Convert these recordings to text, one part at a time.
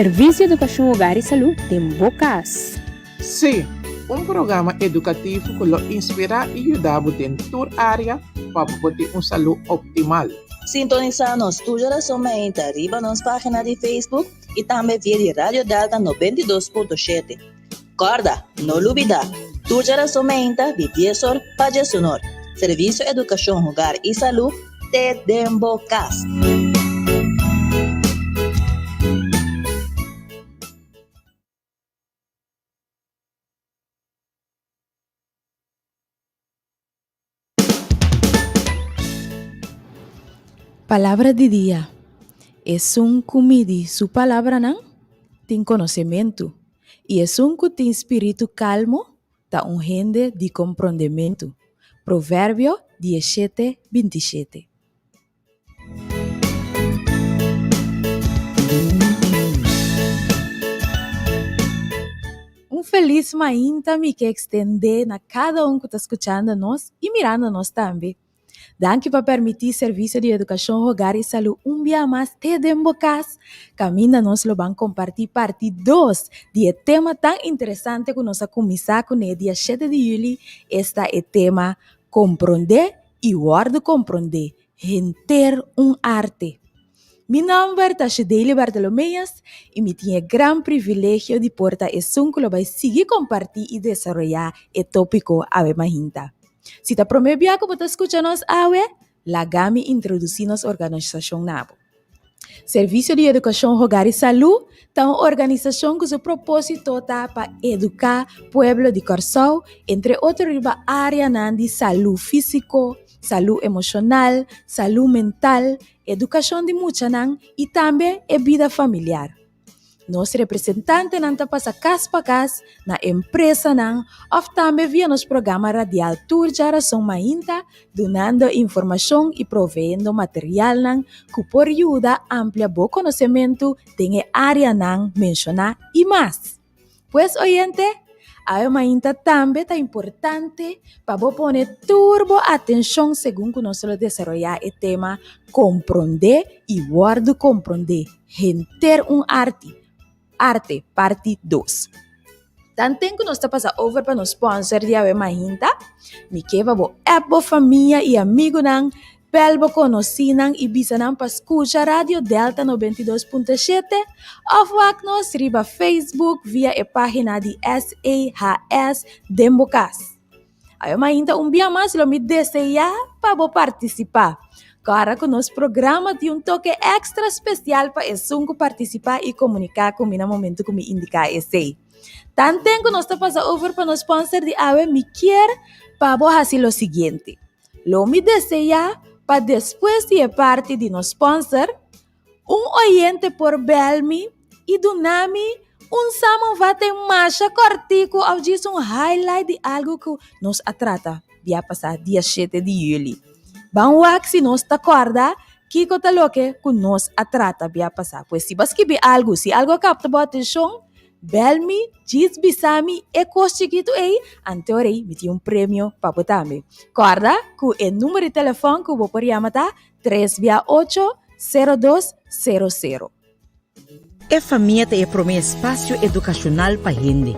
Servisio Edukashon Hogar i Salú den bo kas. Sí, un programa edukativo ku lo inspirá i yuda bo den tur área pa bo por tin un salú optimal. Sintonisá nos tur djarason mainta riba nos página di Facebook i tambe via di Radio Delta 92.7. Kòrda, no lubidá, tur djarason mainta di dies or pa diesunor, Servisio Edukashon Hogar i Salú te den bo kas. Palabra di dia, Esun ku midi su palabranan tin konosementu, i esun ku tin spiritu kalmu ta un hende di komprondementu. Proverbio diesshete, bintishete. Un felis mainta mi ke ekstendé na kada un ku ta skuchando nos i mirando nos tambe. Danki pa permití Servisio di Edukashon Hogar i Salú un bia mas te den bo kas, kaminda nos lo ban kompartí parti dos di e tema tan interesante ku nos a kuminsá kuné dia shete di yüli, esta e tema Komprondé i wòrdu komprondé henter un arte. Mi nòmber ta Shedely Bartolomeus i mi tin e gran privilegio di por ta esun ku lo bai sigui kompartí i desaroyá e tópiko awe mahinta. Si ta promé bia ku bo ta skucha nos awe, laga mi introdusí nos organisashon na bo. Servisio di Edukashon Hogar i Salú ta un organisashon ku su propósito ta pa eduká pueblo di Kòrsou, entre otro riba áreanan di salú físiko, salú emoshonal, salú mental, edukashon di muchanan i tambe e bida familiar. Nos representantenan ta pasa kas pa kas, na empresanan òf tambe via nos programa radial Tur Djarason Mainta dunando informashon i proveendo materialnan ku por yuda amplia bo konosementu den e áreanan menshoná i mas. Pues oyente, awe mainta tambe ta importante pa bo pone tur bo atenshon segun ku nos lo desaroyá e tema Komprondé i Wòrdu Komprondé, Henter un Arti, Arte, parti dos. Tanten ku nos ta pasa over pa nos sponsor di awe mainta, mi ke pa bo app bo famia i amigunan Bel bo konosínan i bisa nan pa skucha Radio Delta 92.7 òf wak nos riba Facebook via e página di SEHS Den Bo Kas. Awe mainta un bia mas lo mi deseá pa bo partisipá. Kòrda ku nos programa tin un toke èkstra spesial pa esun ku partisipá i komuniká ku mi na momentu ku mi indiká esei. Tanten ku nos ta pasa over pa nos sponsor di awe mi kier pa bo hasi lo siguiente. Lo mi deseá pa despues di e parti di nos sponsor, un oyente por bel mi i duna mi un samenvatting masha kòrtiku òf djis un highlight di algu ku nos a trata bia pasá dia shete di yüli. Ban wak si nos ta kòrda kiko ta loke ku nos a trata bia pasá. Pues si bo a skibi algu, si algu a kapta bo atenshon, Bel mi, djis bisa mi e kos chikitu ei, anto rei mi tin un premio pa bo tambe. Kòrda ku e number di telefòn ku bo por yama ta tres bia ocho, sero dos, sero sero. E famia ta e promé espasio edukashonal pa hende.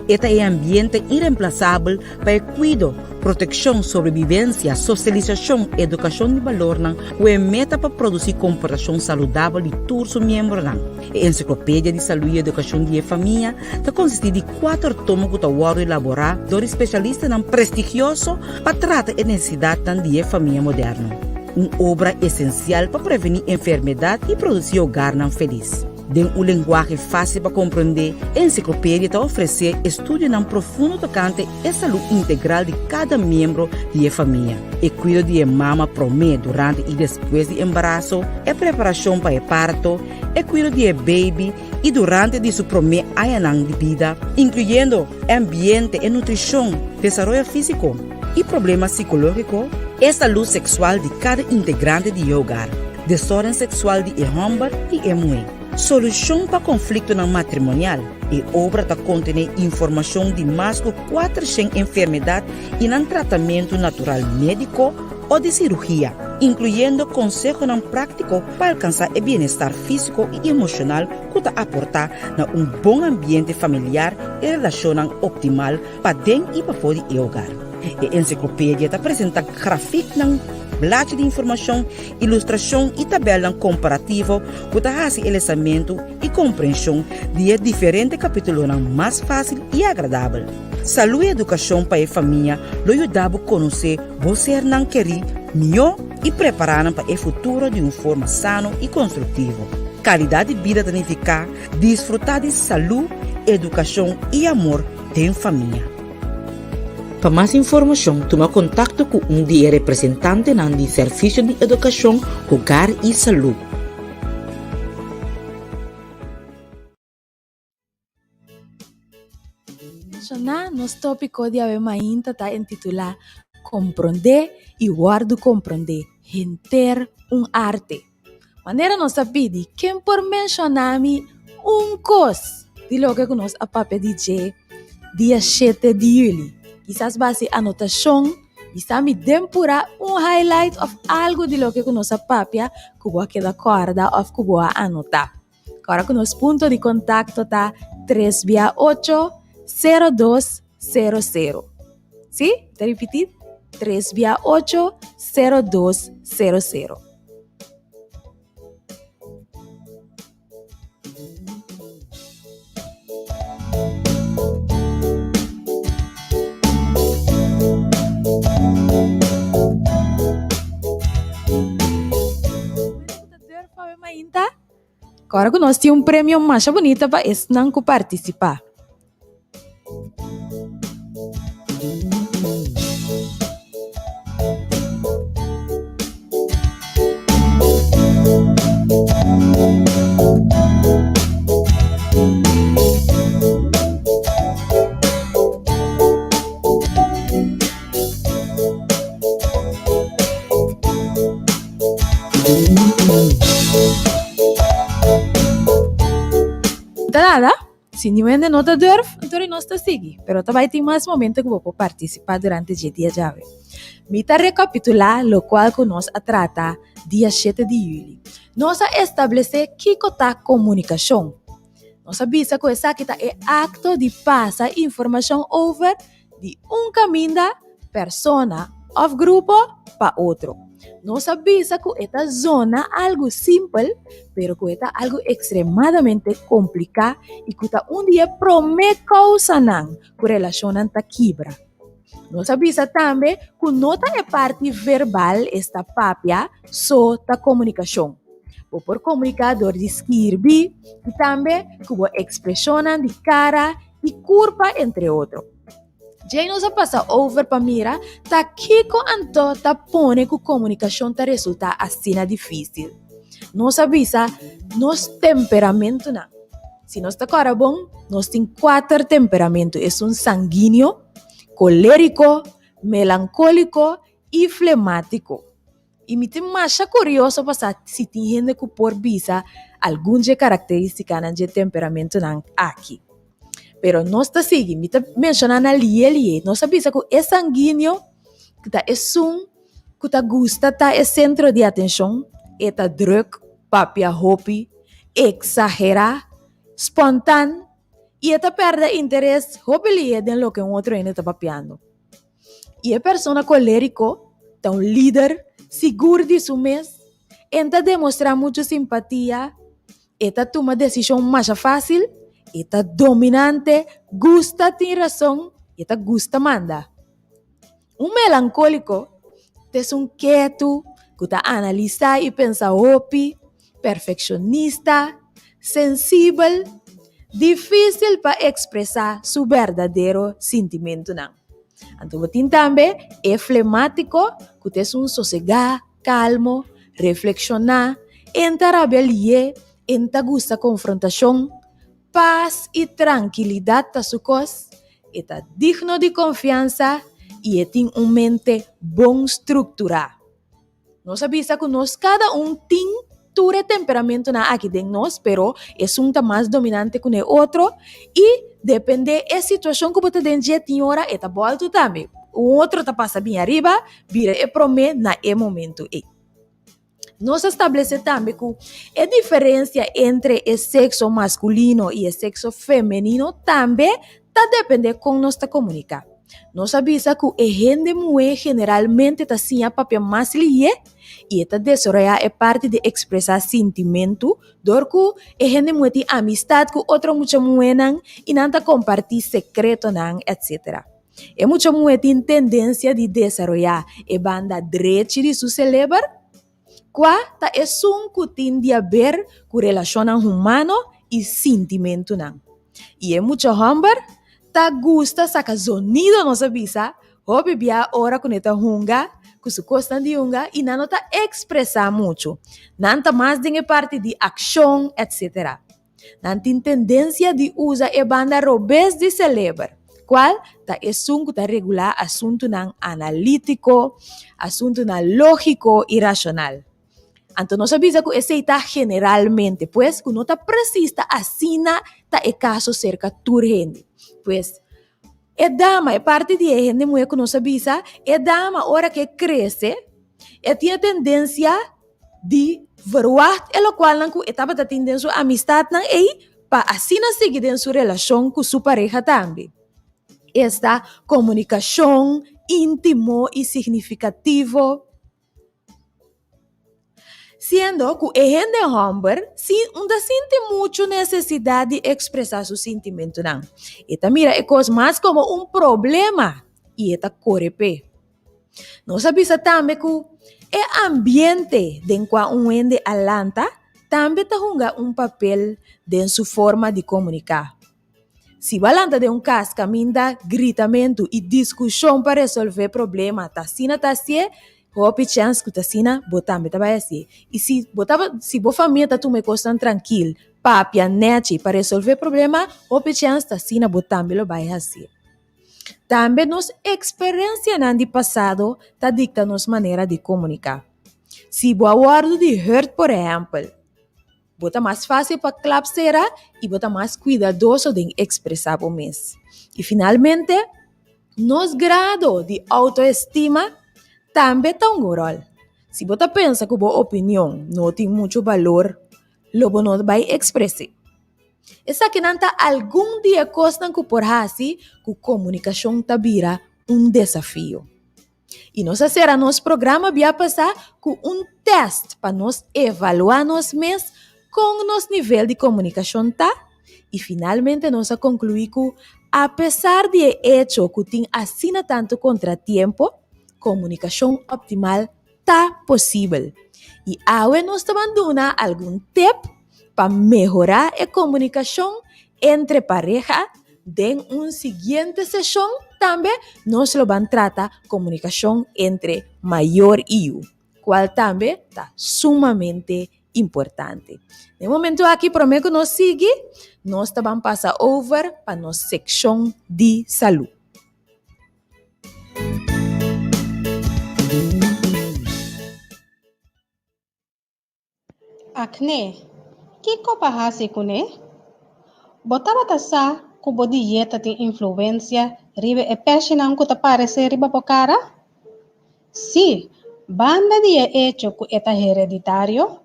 E ta e ambiente iremplasabel pa e kuido, protekshon, sobrebibensia, sosialisashon, edukashon di balornan ku e meta pa produsí komportashon saludabel di tur su miembronan. E Ensiklopedia di Salú i Edukashon di e Famia ta konsistí di kuater tomo ku ta wòrdu elaborá dor di spesialistanan prestigioso pa trata e nesesidatnan di e famia moderno. Un obra esensial pa prevení enfermedat i produsí hogarnan felis. Den un lenguahe fásil pa komprondé, e ensiklopedia ta ofresé estudionan profundo tokante e salú integral di kada miembro di e famia, e kuido di e mama promé, durante i despues di embaraso, e preparashon pa e parto, e kuido di e baby i durante di su promé añanan di bida, inkluyendo e ambiente, e nutrishon, desaroyo físiko i problema sikológiko, e salú seksual di kada integrante di e hogar, desórden seksual di e hòmber i e muhé, solushon pa konfliktonan matrimonial. E obra ta kontené informashon di mas ku kuatershen enfermedat i nan tratamentu natural médiko. o di sirugia, inkluyendo konsehonan práktiko pa alkansá e bienestar físiko i emoshonal ku ta aportá na un bon ambiente familiar i relashonnan optimal paden i pafó di e hogar. E ensiklopedia ta presentá grafiknan, blachi di informashon, ilustrashon i tabèlnan komparativo ku ta hasi e lesamentu i komprenshon di e diferente kapítulonan mas fásil i agradabel. Salú i edukashon pa e famia lo yuda bo konosé bo sernan kerí mihó i prepará nan pa e futuro di un forma sano i konstruktivo. Kalidat di bida ta nifiká disfrutá di salú, edukashon i amor den famia. Pa mas informashon tuma kontakto ku un di e representantenan di Servisio di Edukashon, Hogar i Salú. Menshoná nos tópiko di awe mainta ta intitulá Komprondé i wòrdu komprondé, henter un arte. Manera nos a pidi, ken por menshoná mi un kos di loke ku nos a papia di dje dia shete di yüli? Kisas base anotashon, bisa mi den purá un highlight òf algu di loke ku nos a papia ku bo a keda kòrda òf ku bo a anotá. Kòrda ku nos punto di kontakto ta tres bia ocho, sero dos, sero sero. Sí? Ta ripití, tres bia ocho, sero dos, sero sero. Kòrda ku nos tin un premio masha bunita pa esnan ku partisipá. Ta nada, si niun hende no ta durf, anto ri nos ta sigui, pero ta bai tin mas momento ku bo por partisipá durante dje dia djawe. Mi ta rekapitulá lokual ku nos a trata dia shete di yüli. Nos a establesé kiko ta komunikashon. Nos a bisa ku esaki ta e akto di pasa informashon over di un kaminda, persona òf grupo pa otro. Nos a bisa ku e ta zona algu simpel, pero ku e ta algu ekstremadamente kompliká i ku ta un di e promé kousanan ku relashonnan ta kibra. Nos a bisa tambe ku no ta e parti verbal, esta papia, so ta komunikashon. Bo por komuniká dor di skirbi i tambe ku bo ekspreshonnan di kara i kurpa entre otro. Djei nos a pasa over pa mira ta kiko anto ta pone ku komunikashon ta resultá asina difísil. Nos a bisa nos temperamentunan. Si nos ta kòrda bon, nos tin kuater temperamentu, esun sanguíneo, kolériko, melankóliko i flemátiko. I mi tin masha kurioso pa sa si tin hende ku por bisa algun dje karakteristikanan dje temperamentunan aki. Pero nos ta sigui, mi ta menshoná nan lié lié. Nos a bisa ku e sanguíneo ku ta esun ku ta gusta ta e sentro di atenshon, e ta drùk, papia hopi, eksagerá, spontan i e ta pèrdè interes hopi lié den loke un otro hende ta papiando. I e persona kolériko ta un lider sigur di su mes, e ta demostrá muchu simpatia, e ta tuma desishon masha fásil, e ta dominante, gusta tin rason i e ta gusta manda. Un melankóliko ta esun ketu ku ta analisá i pensa hopi, perfekshonista, sensibel, difísil pa ekspresá su berdadero sintimentunan. Anto bo tin tambe e flemátiko ku ta esun sosegá, kalmo, reflekshoná, en ta rabia lié, en ta gusta konfrontashon, pas i trankilidat ta su kos, e ta digno di konfiansa i e tin un mente bon strukturá. Nos a bisa ku nos kada un tin tur e temperamentonan aki den nos, pero esun ta mas dominante ku e otro i depende e situashon ku bo ta den dje tin ora e ta bòltu tambe. Un otro ta pasa bin ariba, bira e promé na e momento ei. Nos a stablesé tambe ku e diferensia entre e sekso maskulino i e sekso femenino tambe ta dependé kon nos ta komuniká. Nos a bisa ku e hende muhé generalmente ta siña papia mas lihé i e ta desaroyá e parti di ekspresá sintimentu dor ku e hende muhé tin amistat ku otro mucha muhénan i nan ta kompartí sekretonan etsetera. E mucha muhé tin tendensia di desaroyá e banda drechi di su seleber, kua ta esun ku tin di aber ku relashonnan humano i sintimentunan. I e mucha hòmber ta gusta saka zonido, nos a bisa, hopi bia ora ku nan ta hunga ku su kosnan di hunga i nan no ta ekspresá muchu. Nan ta mas den e parti di akshon, etsetera. Nan tin tendensia di usa e banda robes di seleber, kual ta esun ku ta regulá asuntunan analítiko, asuntunan lógiko i rashonal. Anto nos a bisa ku esei ta generalmente, pues ku no ta presis ta asina ta e kaso serka tur hende. Pues, e dama, e parti di e hende muhé ku nos a bisa, e dama ora ku e krese, e tin e tendensia di verwagt e lokualnan ku e tabata tin den su amistatnan ei pa asina sigui den su relashon ku su pareha tambe. Esta komunikashon íntimo i signifikativo. Siendo ku e hende hòmber si un ta sinti muchu nesesidat di ekspresá su sintimentunan. E ta mira e kos mas komo un problema i e ta kore p'e. Nos a bisa tambe ku e ambiente den kua un hende a lanta tambe ta hunga un papel den su forma di komuniká. Si bo a lanta den un kas kaminda gritamentu i diskushon pa resolvé problema ta asina ta hasié, hopi chèns ku ta asina bo tambe ta bai hasié. I si bo ta si bo famia ta tuma e kosnan trankil, papia nèchi pa resolvé problema, hopi chèns ta asina bo tambe lo bai hasié. Tambe nos eksperensianan di pasado ta dikta nos manera di komuniká. Si bo a wòrdu di hùrt por ehèmpel, Bo ta mas fásil pa klap sera i bo ta mas kuidadoso den ekspresá bo mes. I finalmente, nos grado di outoestima tambe ta un ròl. Si bo ta pensa ku bo opinion no tin muchu balor, lo bo no bai ekspres'é. Esakinan ta algun di e kosnan ku por hasi ku komunikashon ta bira un desafio. I nos a sera nos programa bia pasá ku un tèst pa nos evaluá nos mes kon nos nivel di komunikashon ta i finalmente nos a konkluí ku apesar di e echo ku tin asina tantu kontratiempo, komunikashon optimal ta posibel. I awe nos ta ban duna algun tep pa mehorá e komunikashon entre pareha. Den un siguiente seshon tambe nos lo ban trata komunikashon entre mayor i yu, kual tambe ta sumamente importante. Den momento aki promé ku nos sigui, nos ta ban pasa over pa nos sekshon di salú. Akné, kiko pa hasi kuné? Bo tabata sa ku bo dieta tin influensia riba e pèshinan ku ta paresé riba bo kara? Sí, banda di e echo ku e ta hereditario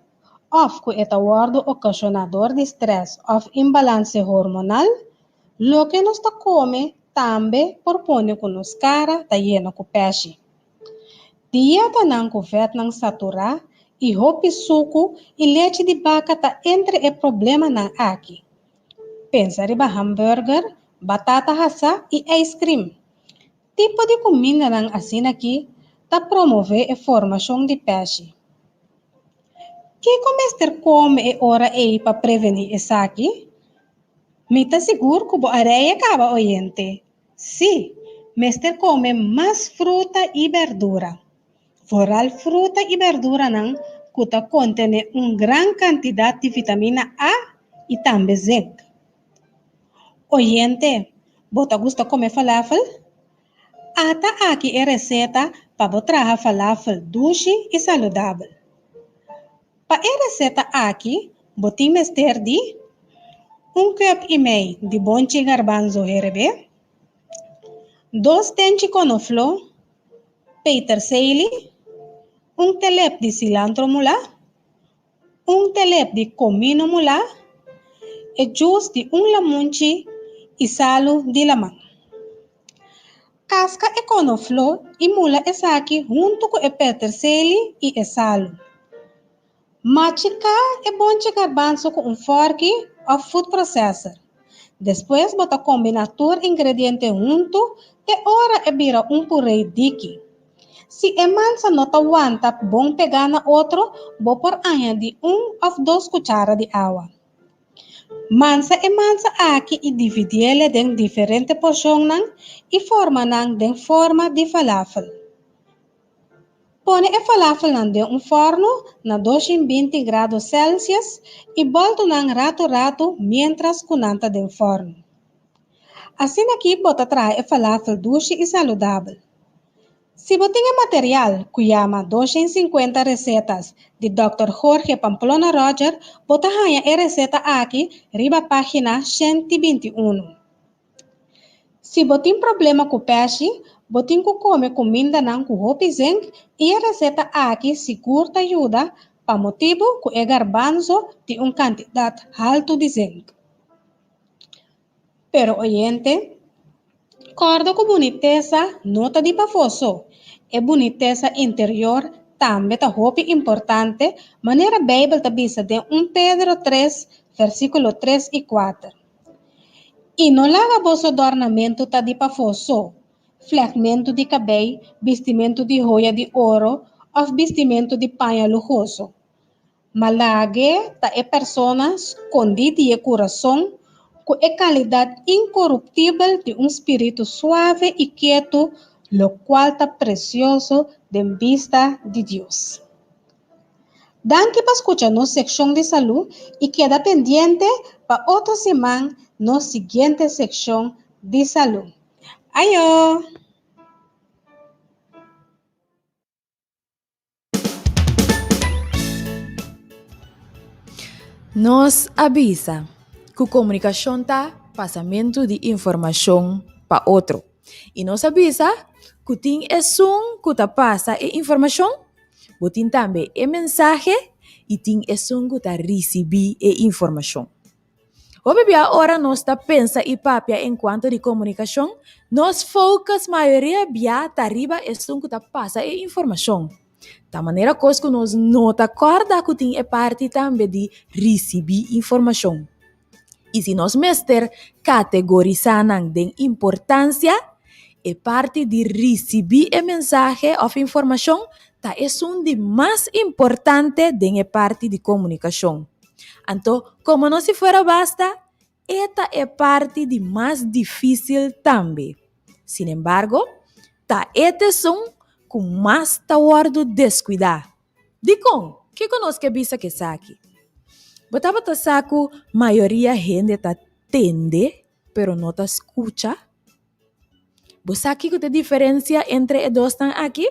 òf ku e ta wòrdu okashoná dor di strès òf imbalanse hormonal, loke nos ta kome tambe por pone ku nos kara ta yena ku pèshi. Dietanan ku vètnan saturá i hopi suku i lechi di baka ta entre e problemanan aki. Pensa riba hamburger, batata hasá i ijskrim. Tipo di kumindanan asin'aki ta promové e formashon di pèshi. Kiko mester kome e ora ei pa prevení esaki? Mi ta sigur ku bo a rei e kaba, oyente. Sí, mester kome mas fruta i bèrdura. Foral fruta i bèrduranan ku ta kontené un gran kantidat di vitamina A i tambe zink. Oyente, bo ta gusta kome falafel? Ata aki e reseta pa bo traha falafel dushi i saludabel. Pa e reseta aki bo tin mester di, un cup i mei di bonchi garbanzo herebé, Dos tenchi konofló, peterseili, un telep di silantro mulá, un telep di komino mulá, e djus di un lamunchi i salu di laman. Kaska e konofló i mula esaki huntu ku e peterseili i e salu. Machiká e bonchi garbanzo ku un fòrki òf food processor. Despues bo ta kombiná tur ingrediente huntu te ora e bira un puré diki. Si e mansa no ta wanta bon pegá na otro, bo por añadí un òf dos kuchara di awa. Mansa e mansa aki i dividiele den diferente porshonnan i forma nan den forma di falafel. Pone e falafelnan den un fòrnu na 220 grado Celsius i bòltu nan ratu ratu miéntras ku nan ta den fòrnu. Asina aki bo ta traha e falafel dushi i saludabel. Si bo tin e material ku yama 250 Recetas di Dòkter Jorge Pamplona Roger, bo ta haña e reseta aki riba página 121. Si bo tin problema ku pèshi, bo tin ku kome kumindanan ku hopi zink i e reseta aki sigur ta yuda pa motibu ku e garbanzo tin un kantidat haltu di zink. Pero oyente, kòrda ku bunitesa no ta di pafó so, e bunitesa interior tambe ta hopi importante manera Beibel ta bisa den un Pedro tres versíkulo tres i kuater. I no laga boso dòrnamentu ta di pafó so, flègmentu di kabei, bistimentu di hoya di oro òf bistimentu di paña luhoso. Ma lag'é ta e persona skondí di e kurason ku e kalidat inkoruptibel di un spiritu suave i ketu, lokual ta presioso den bista di Dios. Danki pa skucha nos sekshon di salú i keda pendiente pa otro siman nos siguiente sekshon di salú. Ayo! Nos a bisa ku komunikashon ta pasamentu di informashon pa otro. I nos a bisa ku tin esun ku ta pasa e informashon, bo tin tambe e mensahe i tin esun ku ta risibí e informashon. Hopi bia ora nos ta pensa i papia enkuanto di komunikashon, nos focus mayoria bia ta riba esun ku ta pasa e informashon. Ta manera kos ku nos no ta kòrda ku tin e parti tambe di risibí informashon. I si nos mester kategorisá nan den importansia, e parti di risibí e mensahe òf informashon ta esun di mas importante den e parti di komunikashon. Anto, komo no si fuera basta, e ta e parti di mas difísil tambe. Sinembargo, ta e t'esun ku mas ta wòrdu deskuidá. Dikon? Kiko nos ke bisa ku esaki? Bo tabata sa ku mayoria hende ta tende pero no ta skucha? Bo sa kiko ta e diferensia entre e dosnan aki?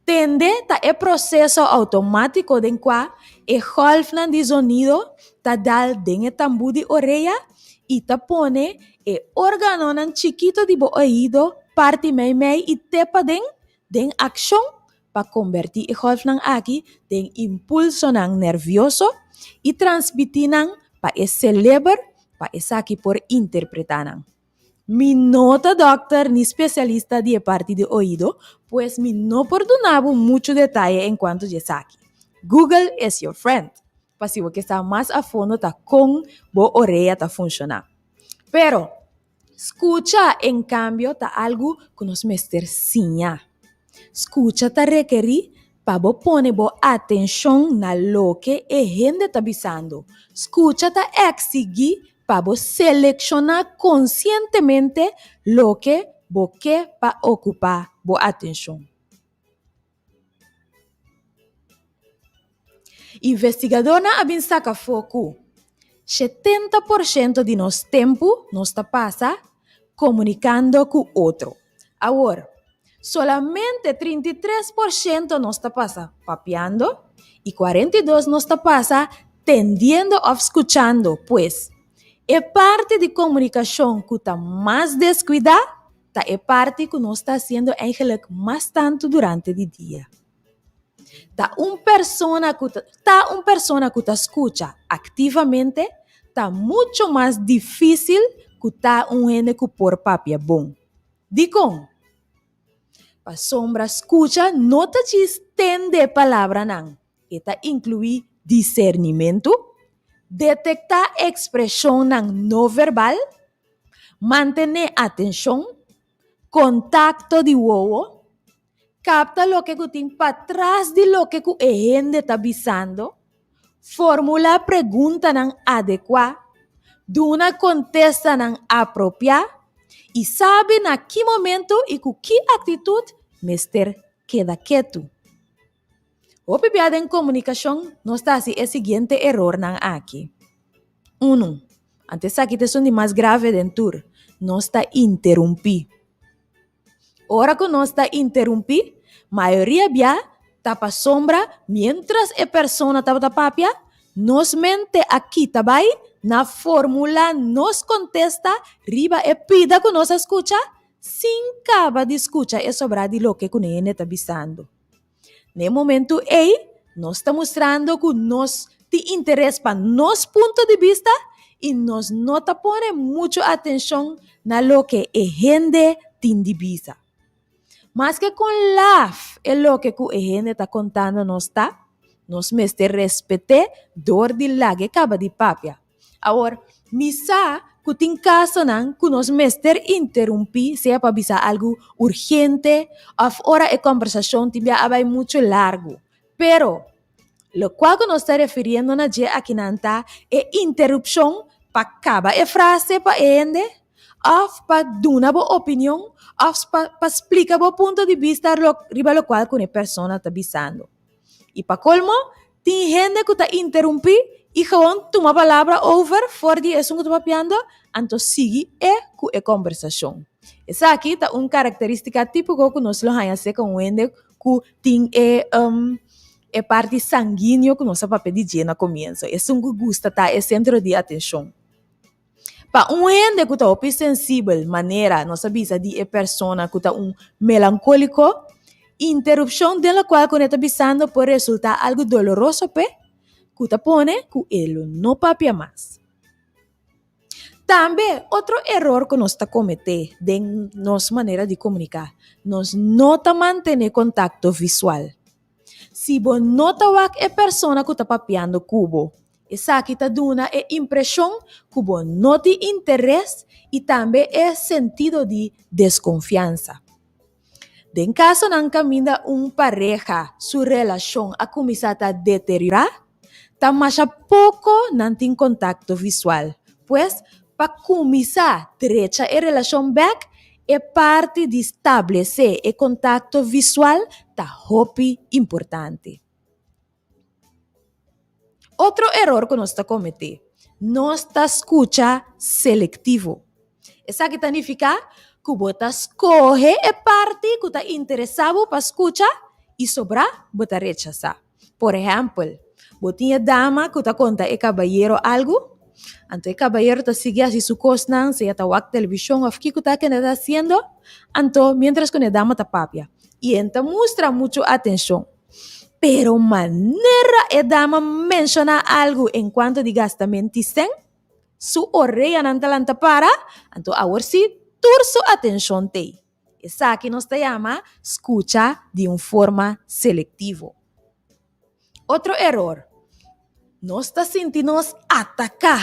Tende ta e proseso outomátiko den kua e gòlfnan di zonido ta dal den e tambú di orea i ta pone e órganonan chikito di bo oido parti meimei i te paden den akshon pa kombertí e gòlfnan aki den impulsonan nervioso i transmití nan pa e seleber pa esaki por interpretá nan. Mi no ta dòkter ni spesialista di e parti di oido, pues mi no por duna bo muchu detaye en kuanto di esaki. Google is your friend, pa si bo ke sa mas a fondo ta kon bo orea ta funshoná. Pero, skucha, en kambio, ta algu ku nos mester siña. Skucha ta rekerí pa bo pone bo atenshon na loke e hende ta bisando. Skucha ta eksigí pa bo selekshoná konsientemente loke bo ke pa okupá bo atenshon. Investigadornan a bin saka afó ku 70 por shento di nos tempu nos ta pasa komunikando ku otro. Awor, solamente 33% nos ta pasa papiando i 42 nos ta pasa tendiendo òf skuchando. Pues, e parti di komunikashon ku ta mas deskuidá. ta e parti ku nos ta hasiendo eigenlijk mas tantu durante di dia. Ta un persona ku ta ta un persona ku ta skucha aktivamente ta mucho mas difísil ku ta un hende ku por papia bon. Dikon? Pasobra skucha no ta djis tende palabranan, e ta inkluí disernimentu, detektá ekspreshonnan no verbal, mantené atenshon, kontakto di wowo, kapta loke ku tin patras di loke ku e hende ta bisando, formulá preguntanan adekuá, duna kontestanan apropiá i sabi na ki momento i ku ki aktitut mester keda ketu. Hopi bia den komunikashon nos ta hasi e siguiente erornan aki. Unu, anto esaki ta esun di mas grave den tur, nos ta interumpí. Ora ku nos ta interumpí, mayoria bia ta pasobra miéntras e persona tabata papia, nos mente a kita bai na formulá nos kontesta riba e pida ku nos a skucha sin kaba di skucha e sobrá di loke ku ne hende ta bisando. Na e momentu ei, nos ta mustrando ku nos tin interes pa nos punto di bista i nos no ta pone muchu atenshon na loke e hende tin di bisa. Maske kon laf e loke ku e hende ta kontando nos ta, nos mester respet'é dor di lag'é kaba di papia. Awor, mi sa ku tin kasonan ku nos mester interumpí, sea pa bisa algu urgente òf ora e kòmbersashon tin bia a bai muchu largu. Pero, lokual ku nos ta refiriendo na dje akinan ta e interupshon pa kaba e frase pa e hende òf pa duna bo opinion òf pa splika bo punto di bista riba lokual ku e persona ta bisando. I pa kolmo, tin hende ku ta interumpí i gewoon tuma palabra over for di esun ku ta papiando, anto sigui e ku e kombersashon. Esaki ta un karakterístika típiko ku nos lo haña serka un hende ku tin e e parti sanguíneo ku nos a papia di dje na komienso, esun ku gusta ta e sentro di atenshon. Pa un hende ku ta hopi sensibel, manera nos a bisa di e persona ku ta un melankóliko, interupshon den lokual ku ne ta bisando por resultá algu doloroso p'e, ku ta pone ku e lo no papia mas. Tambe, otro eror ku nos ta kometé den nos manera di komuniká, nos no ta mantené kontakto visual. Si bo no ta wak e persona ku ta papiando ku bo, Esaki ta duna e impreshon ku bo no tin interes i tambe e sentido di deskonfiansa. Den kasonan kaminda un pareha su relashon a kuminsá ta deteriorá, ta masha poko nan tin kontakto visual. Pues, pa kuminsá drecha e relashon bèk, e parti di stablesé e kontakto visual ta hopi importante. Otro eror ku nos ta kometé, nos ta skucha selektivo. Esaki ta nifiká ku bo ta skohe e parti ku ta interesá bo pa skucha i sobrá bo ta rechasá. Por ehèmpel, bo tin e dama ku ta konta e kabayero algu, anto e kabayero ta sigui hasi su kosnan, sea ta wak televishon òf kiko ta kende ta hasiendo, anto miéntras ku e dama ta papia i e no ta mustra muchu atenshon. Pero manera e dama menshoná algu en kuanto di gastamenti sèn, su oreanan ta lanta para, anto awor sí tur su atenshon t'ei. Esaki nos ta yama skucha di un forma selektivo. Otro eror, nos ta sinti nos ataká.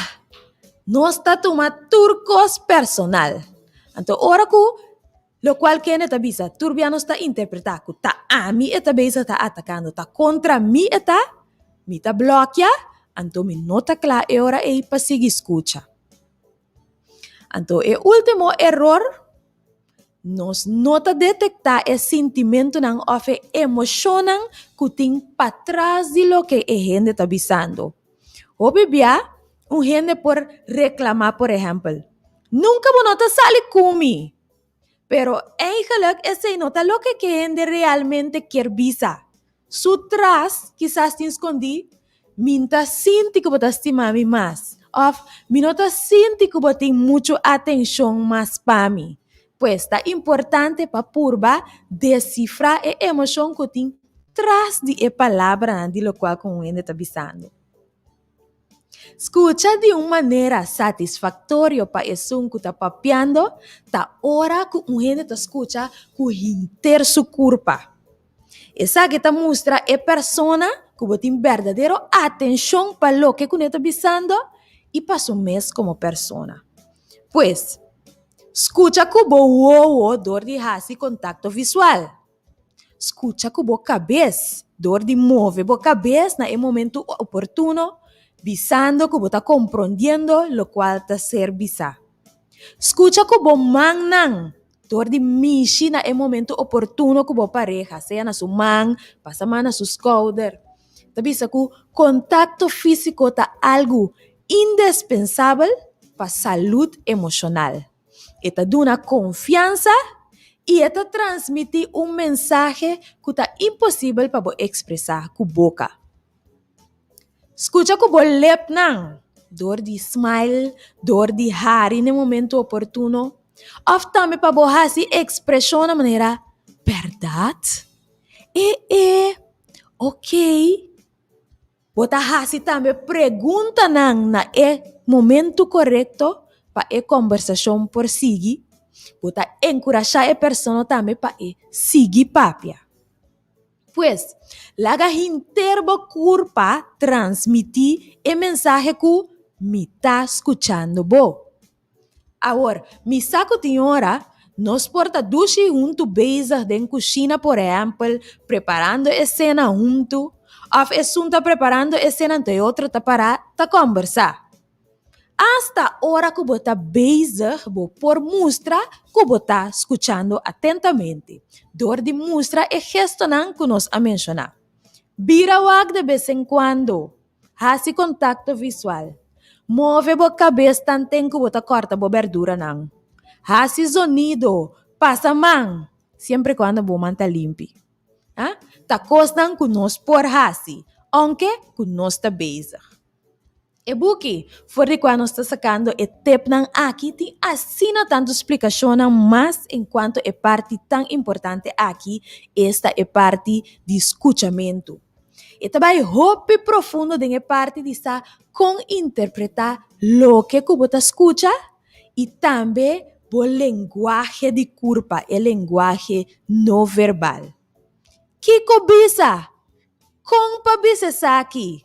Nos ta tuma tur kos personal. Anto ora ku Lokual kende ta bisa, tur bia nos ta interpretá ku ta ami e ta bezig ta atakando, ta kontra mi e ta, mi ta blòkia, anto mi no ta kla e ora ei pa sigui skucha. Anto e último eror, nos no ta detektá e sintimentunan òf e emoshonnan ku tin patras di loke e hende ta bisando. Hopi bia un hende por reklamá, por ehèmpel, Nunka bo no ta sali ku mi! Pero eigenlijk esei no ta loke ke hende realmente kier bisa. Su tras kisas tin skondí, Mi n' ta sinti ku bo ta stima mi mas òf Mi no ta sinti ku bo tin muchu atenshon mas pa mi. Pues ta importante pa purba desifrá e emoshon ku tin tras di e palabranan di lokual ku un hende ta bisando. Skucha di un manera satisfaktorio pa esun ku ta papiando ta ora ku un hende ta skucha ku henter su kurpa. Esaki ta mustra e persona ku bo tin berdadero atenshon pa loke ku ne ta bisando i pa su mes komo persona. Pues, skucha ku bo wowo dor di hasi kontakto visual. Skucha ku bo kabes dor di move bo kabes na e momentu oportuno, bisando ku bo ta komprondiendo lokual ta ser bisá. Skucha ku bo mannan dor di mishi na e momentu oportuno ku bo pareha, sea na su man, pasa man na su skouder. Ta bisa ku kontakto físiko ta algu indespensabel pa salud emoshonal. E ta duna konfiansa i e ta transmití un mensahe ku ta imposibel pa bo ekspresá ku boka. Skucha ku bo lepnan dor di smile, dor di hari na e momentu oportuno, òf tambe pa bo hasi ekspreshonnan manera, Bèrdat? E e, okey. Bo ta hasi tambe preguntanan na e momentu korekto pa e kòmbersashon por sigui. Bo ta enkurashá e persona tambe pa e sigui papia. Pues, laga henter bo kurpa transmití e mensahe ku Mi ta skuchando bo. Awor, mi sa ku tin ora nos por ta dushi huntu bezig den kushina, por ehèmpel, preparando e sena huntu, òf esun ta preparando e sena anto e otro ta pará ta kòmbersá. Asta ora ku bo ta bezig bo por mustra ku bo ta skuchando atentamente dor di mustra e gestonan ku nos a menshoná. Bira wak de bes en kuando. Hasi kontakto visual. Move bo kabes tanten ku bo ta kòrta bo bèrduranan. Hasi zonido, pasa man, siempre kuando bo man ta limpi. A Ta kosnan ku nos por hasi, ounke ku nos ta bezig. E buki for di kua nos ta sakando e tepnan aki tin asina tantu splikashonnan mas enkuanto e parti tan importante aki, esta e parti di skuchamentu. E ta bai hopi profundo den e parti di sa kon interpretá loke ku bo ta skucha i tambe bo lenguahe di kurpa, e lenguahe no verbal. Kiko bisa? Kon pa bisa esaki?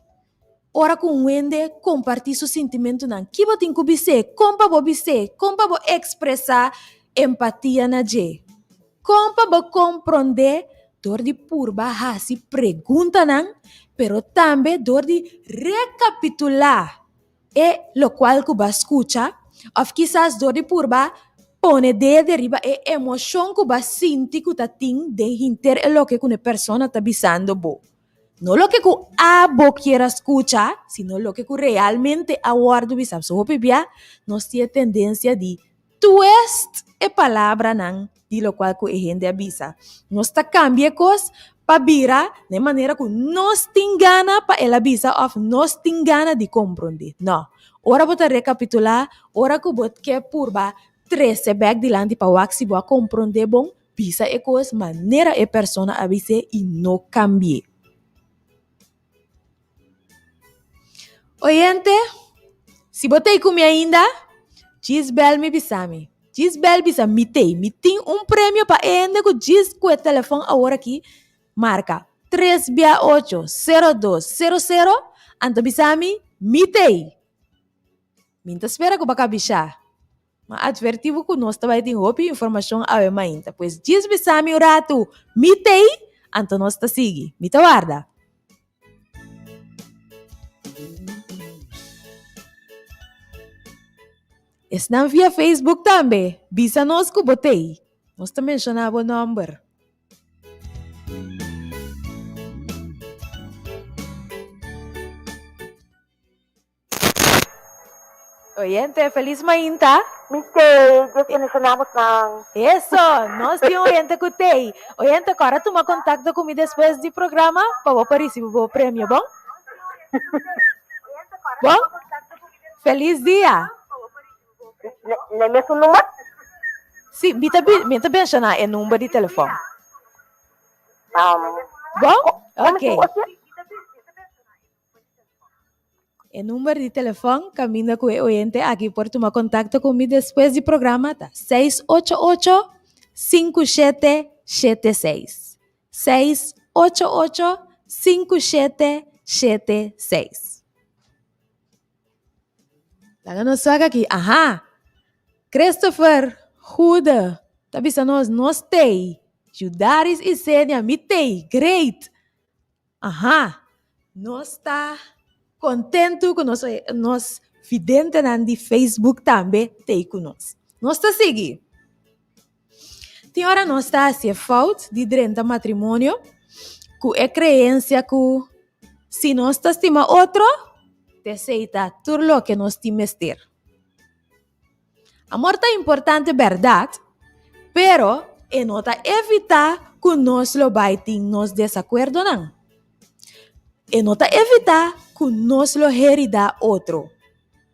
Ora ku un hende kompartí su sintimentunan, ki bo tin ku bis'é? Kon pa bo bis'é? Kon pa bo ekspresá empatia na dje? Kon pa bo komprondé? Dor di purba hasi preguntanan, pero tambe dor di rekapitulá e lokual ku bo a skucha, òf kisas dor di purba pone dede riba e emoshon ku bo a sinti ku ta tin den henter e loke ku e persona ta bisando bo. No loke ku abo kier a skucha, sino loke ku realmente a wòrdu bisá. So hopi bia nos tin e tendensia di twist e palabranan di lokual ku e hende a bisa. Nos ta kambia e kos pa bira na e manera ku nos tin gana pa el a bisa òf nos tin gana di komprondé. No. Ora bo ta rekapitulá, ora ku bo ke purba trese bèk dilanti pa wak si bo a komprondé bon, Bisa e kos manera e persona a bis'é i no kambi'é. Oyente, si bo t'ei ku mi ainda, djis bèl mi bisa mi. Djis bèl bisa mi t'ei. Mi tin un premio pa e hende ku djis ku e telefòn awor aki marka tres bia ocho sero dos sero sero anto bisa mi mi t'ei. Mi ta spera ku bo a kabishá. Ma advertí bo ku nos ta bai tin hopi informashon awe mainta. Pues djis bisa mi un ratu, mi t'ei, anto nos ta sigui. Mi ta warda. Esnan via Facebook tambe, bisa nos ku bo t'ei. Nos ta menshoná bo nòmber. Oyente, feliz mainta. Mi tei, Dios bendicionamos nan. Eso, nos tin oyente cu tei. Oyente, cora tuma contacto cu mi despues di programa pa bo por ricibi bo premio, bon? Bon? Feliz dia. Na e mesun number? Sí, mi ta bi- mi ta menshoná e number di telefòn. Bon? Ok. E number di telefòn kaminda ku e oyente aki por tuma kontakto ku mi despues di programa ta 688 5776. 688 5776. Laga nos wak aki. Aha! Christopher Goede ta bisa nos, nos tei. Judaris i Senia, mi tei. Great! Aha! Nos ta kontentu ku nos nos videntenan di Facebook tambe tei ku nos. Nos ta sigui. Tin ora nos ta hasi e fout di drenta matrimonio ku e kreensia ku si nos ta stima otro, t'esei ta tur loke nos tin mester. Amor ta importante bèrdat, pero e no ta evitá ku nos lo bai tin nos desakuerdonan. E no ta evitá ku nos lo heridá otro.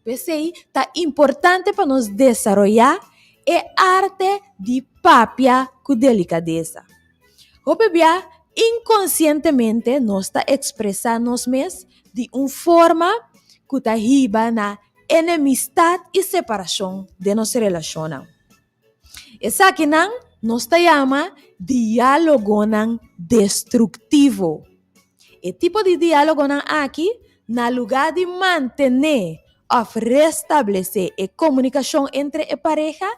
P'esei ta importante pa nos desaroyá e arte di papia ku delikadesa. Hopi bia inkonsientemente nos ta ekspresá nos mes di un forma ku ta hiba na enemistat i separashon den nos relashonnan. Esakinan nos ta yama diálogonan destruktivo. E tipo di diálogonan aki, na lugá di mantené òf restablesé e komunikashon entre e pareha,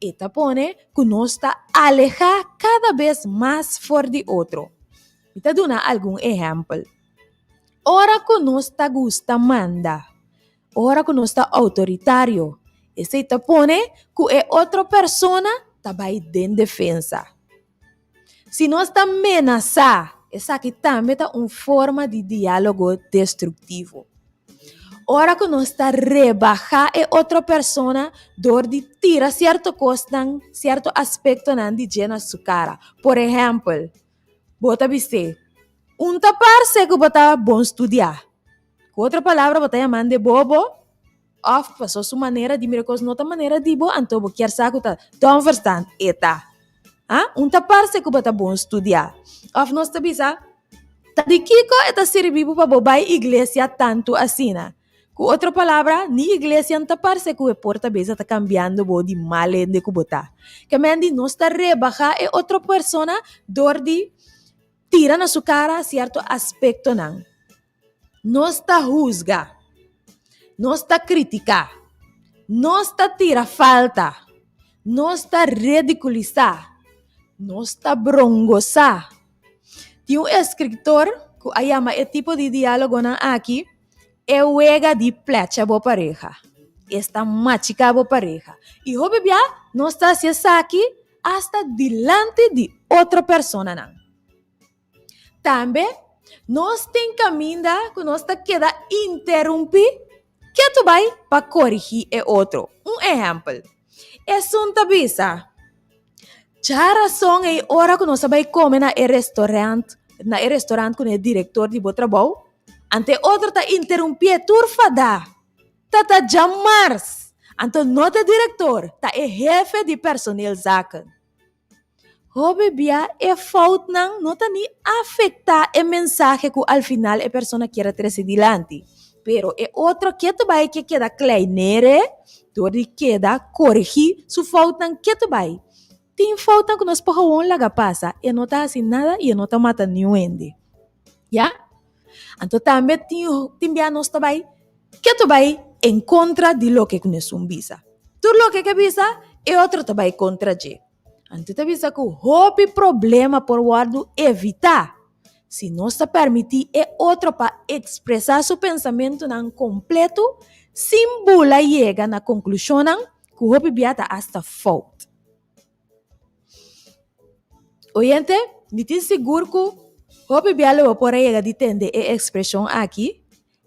e ta pone ku nos ta alehá kada bes mas for di otro. Mi ta duna algun ehèmpel. Ora ku nos ta gusta manda, ora ku nos ta outoritario, esei ta pone ku e otro persona ta bai den defensa. Si nos ta menasá, esaki tambe ta un forma di diálogo destruktivo. Ora ku nos ta rebahá e otro persona dor di tira sierto kosnan, sierto aspektonan di dje na su kara. Por ehèmpel, Bo ta bis'é, Un ta parse ku bo ta bon studiá. Ku otro palabra bo ta yamand'é bobo òf pasobra su manera di mira kos no ta manera di bo, anto bo kier sa ku ta dòm verstaan e ta. Ha? Un ta parse ku bo ta bon studiá. Òf nos ta bisa, Ta di kiko e ta sirbi bo pa bo bai iglesia tantu asina? Ku otro palabra, ni iglesia no ta parse ku e por ta beza ta kambiando bo di mal hende ku bo ta. Ke men di nos ta rebahá e otro persona dor di tira na su kara sierto aspektonan. Nos ta husga. Nos ta kritiká. Nos ta tira falta. Nos ta redikulisá. Nos ta brongosá. Tin un eskritor ku a yama e tipo di diálogonan aki E wega di plecha bo pareha. Esta machiká bo pareha. I hopi bia nos ta hasi esaki asta dilanti di otro personanan. Tambe nos tin kaminda ku nos ta keda interumpí ketu bai pa korigí e otro. Un ehèmpel, esun ta bisa, Djarason ei ora ku nos a bai kome na e restorant, na e restorant ku e direktor di bo trabou, Anto e otro ta interumpié tur fadá. Ta ta djamars! Anto no ta direktor, ta e hefe di personeelzaken. Hopi bia e foutnan no ta ni afektá e mensahe ku al final e persona kier a trese dilanti. Pero e otro ke ta bai ke keda kleinere dor di keda koregí su foutnan ke ta bai. Tin foutnan ku nos por gewoon laga pasa, e no ta hasi nada i e no ta mata niun hende. Ya? Anto tambe tin tin bia nos ta bai ke ta bai en kontra di loke ku esun bisa. Tur loke ke bisa e otro ta bai kontra dje. Anto ta bisa ku hopi problema por wòrdu evitá si nos ta permití e otro pa ekspresá su pensamentunan kompletu sin bula yega na konklushonnan ku hopi bia ta asta fout. Oyente, mi tin sigur ku hopi bia lo bo por a yega di tende e ekspreshon aki,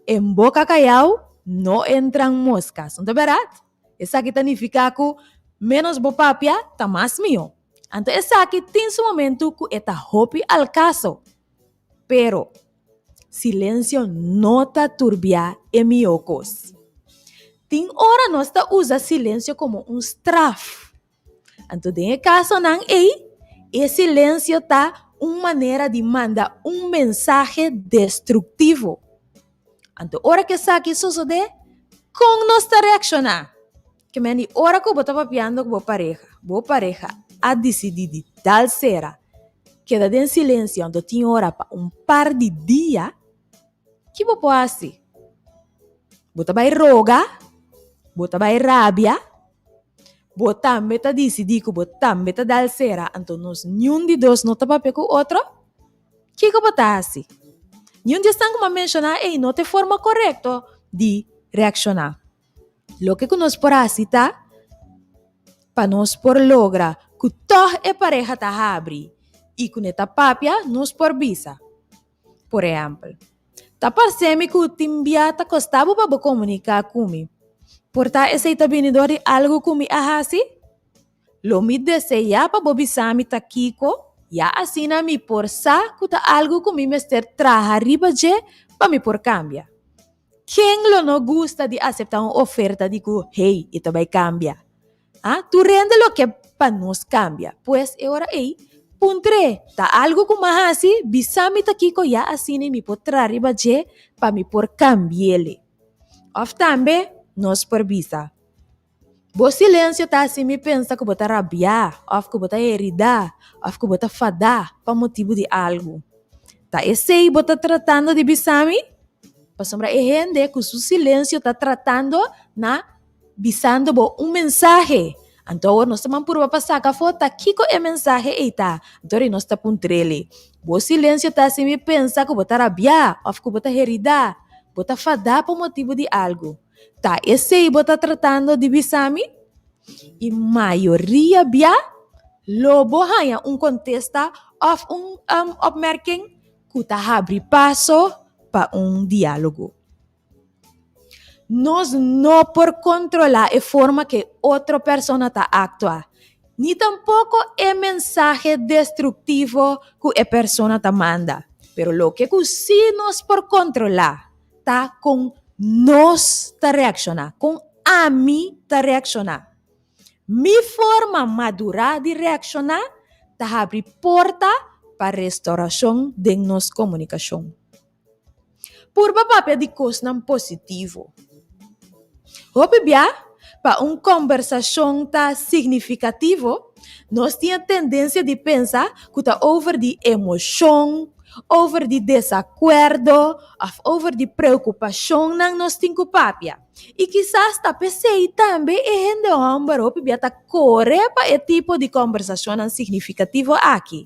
En boka kayau no entran moskas. No ta bèrdat? Esaki ta nifiká ku ménos bo papia ta mas mihó. Anto esaki tin su momentu ku e ta hopi al kaso. Pero, silensio no ta turbiá e mihó kos. Tin ora nos ta usa silensio komo un straf. Anto den e kasonan ei, e silensio ta un manera di manda un mensahe destruktivo. Anto ora ku esaki sosodé, kon nos ta reakshoná? Ke men di ora ku bo ta papiando ku bo pareha, bo pareha a disidí di dal sera, keda den silensio anto tin ora pa un par di dia, ki bo por hasi? Bo ta bai roga? Bo ta bai rabia? Bo tambe ta disidí ku bo tambe ta dal sera anto nos niun di dos no ta papia ku otro? Kiko bo ta hasi? Niun di esnan ku mi a menshoná ei no ta e forma korekto di reakshoná. Loke ku nos por hasi ta pa nos por logra ku tòg e pareha ta habri i ku ne ta papia, nos por bisa. Por ehèmpel, Ta parse mi ku tin bia ta kosta bo pa bo komuniká ku mi. Por ta esei ta bini dor di algu ku mi a hasi? Lo mi deseá pa bo bisa mi ta kiko, ya asina mi por sa ku ta algu ku mi mester traha riba dje pa mi por kambia. Ken lo no gusta di aseptá un oferta di ku, Hey, e ta bai kambia? Ah, tur hende lo ke pa nos kambia. Pues e ora ei, puntr'é, Ta algu ku m'a hasi? Bisa mi ta kiko ya asina i mi por traha riba dje pa mi por kambi'el. Òf tambe nos por bisa, Bo silensio ta hasi mi pensa ku bo ta rabiá òf ku bo ta heridá òf ku bo ta fadá pa motibu di algu. Ta esei bo ta tratando di bisa mi? Pasobra e hende ku su silensio ta tratando na bisando bo un mensahe. Anto awor nos ta man purba pa saka afó ta kiko e mensahe ei ta. Anto ri nos ta puntr'el, Bo silensio ta hasi mi pensa ku bo ta rabiá òf ku bo ta heridá, bo ta fadá pa motibu di algu. Ta esei bo ta tratando di bisa mi? I mayoria bia lo bo haña un kontesta òf un opmerking ku ta habri paso pa un diálogo. Nos no por kontrolá e forma ku e otro persona ta aktua, ni tampoko e mensahe destruktivo ku e persona ta manda. Pero loke ku sí nos por kontrolá ta kon nos ta reakshoná, kon ami ta reakshoná. Mi forma madurá di reakshoná ta habri porta pa restaurashon den nos komunikashon. Purba papia di kosnan positivo. Hopi bia, pa un kòmbersashon ta signifikativo, nos tin e tendensia di pensa ku ta over di emoshon, over di desakuerdo òf over di preokupashonnan nos tin ku papia. I kisas ta p'esei tambe e hende hòmber hopi bia ta kore pa e tipo di kòmbersashonnan signifikativo aki.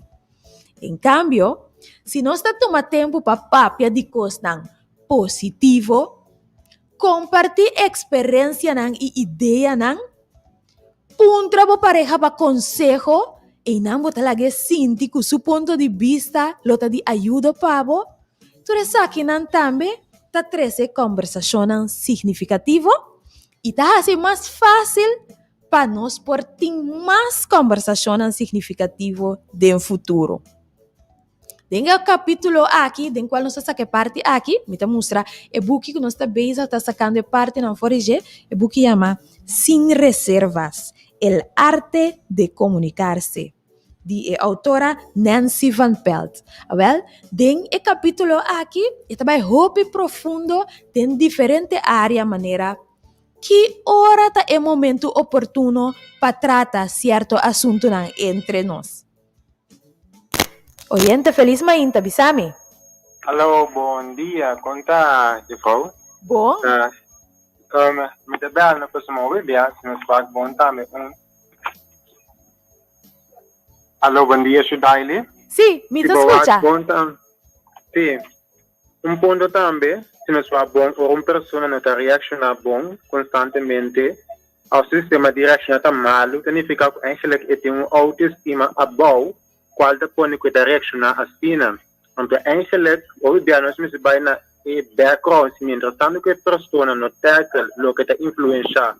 En kambio, si nos ta tuma tempu pa papia di kosnan positivo, kompartí eksperensianan i ideanan, Puntra bo pareha pa konseho, einan bo ta lag'é sinti ku su punto di bista lo ta di ayudo pa bo. Tur esakinan tambe ta trese kòmbersashonnan signifikativo i ta hasi mas fásil pa nos por tin mas kòmbersashonnan signifikativo den futuro. Den e kapítulo aki, den kual nos ta saka e parti aki, mi ta mustra e buki ku nos ta bezig ta sakando e partinan for di dje, e buki yama Sin Reservas, El arte de comunicarse, di e outora Nancy Van Pelt. Awèl, den e kapítulo aki e ta bai hopi profundo den diferente área manera, Ki ora ta e momentu oportuno pa trata sierto asuntunan entre nos? Oyente felis mainta bisa mi. Alo bon dia kon ta juffrouw. Bon. Mi ta bel na pasobra mi hopi bia si nos wak bon tambe un Alo bon dia Shudaily. Si mi ta skucha. Si un punto tambe si nos wak bon ora un persona no ta reakshoná bon konstantemente Òf su sistema di reakshoná ta malu, ta nifiká ku eigenlijk e tin un outoestima abou, kual ta pone ku e ta reakshoná asina. Anto eigenlijk, hopi bia nos mester bai na e background, si mientras tanto ku e persona no tackle loke ta influenshá